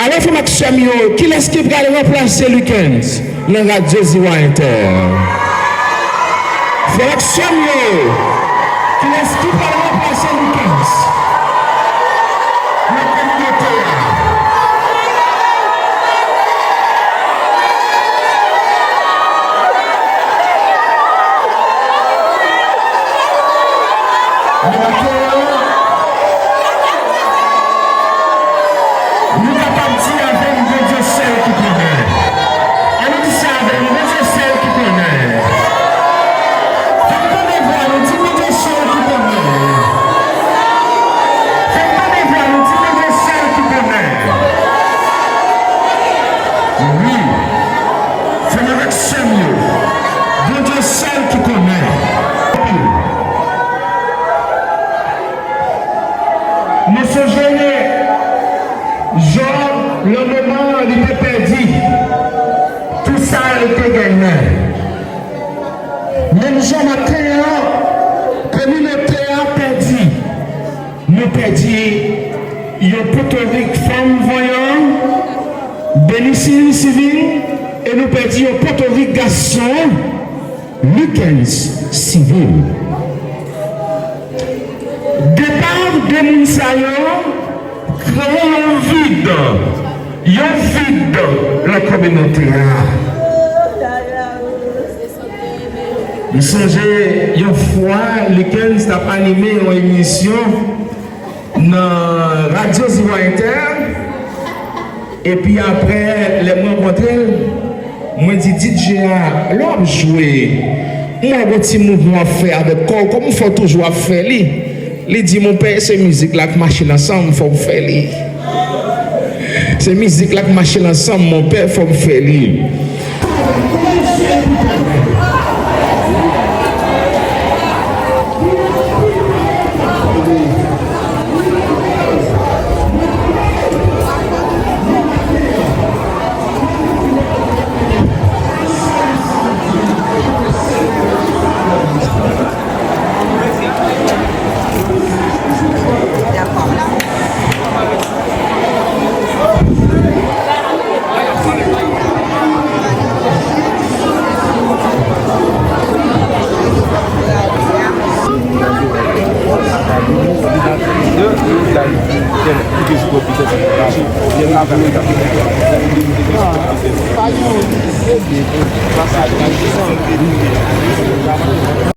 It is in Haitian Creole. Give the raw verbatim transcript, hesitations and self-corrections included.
Alò, frè m ak sè m yo, kilès ki pral ranplase Likens nan Radyo Ziwa Entè? Frè m ak sè m yo, kilès ki pral ranplase Likens nan kominote a? Maten an, nou kapab di avè m, Bondye sèl ki konnen. Ann nou di sa avè m, Bondye sèl ki konnen. Fè m tande vwa nou, di, Bondye sèl ki konnen. Fè m tande vwa nou, di, Bondye sèl ki konnen. Wi. Frè m avèk sè m yo, Bondye sèl ki konnen. Nou sonje Jòb, nan moman li te pèdi tout sa l te genyen. Menm jan maten an, kominote a pèdi. Nou pèdi yon potorik fanm vanyan, Beni Sivil, e nou pèdi yon potorik gason, Likens Sivil. Depa de moun sa yo kreye yon vid, yon vid nan kominote a. M sonje yon fwa, Likens t ap anime yon emisyon nan Radyo Ziwa Entè. Epi apre, lè m rankontre l, mwen di, D J a, lè w ap jwe, m wè gon ti mouvman w ap fè avèk kò w, kòman w fè w toujou ap fè li? Li di, monpè, se mizik la k mache l ansanm, fò w fè li. Se mizik la k mache l ansanm, monpè, fò w fè li.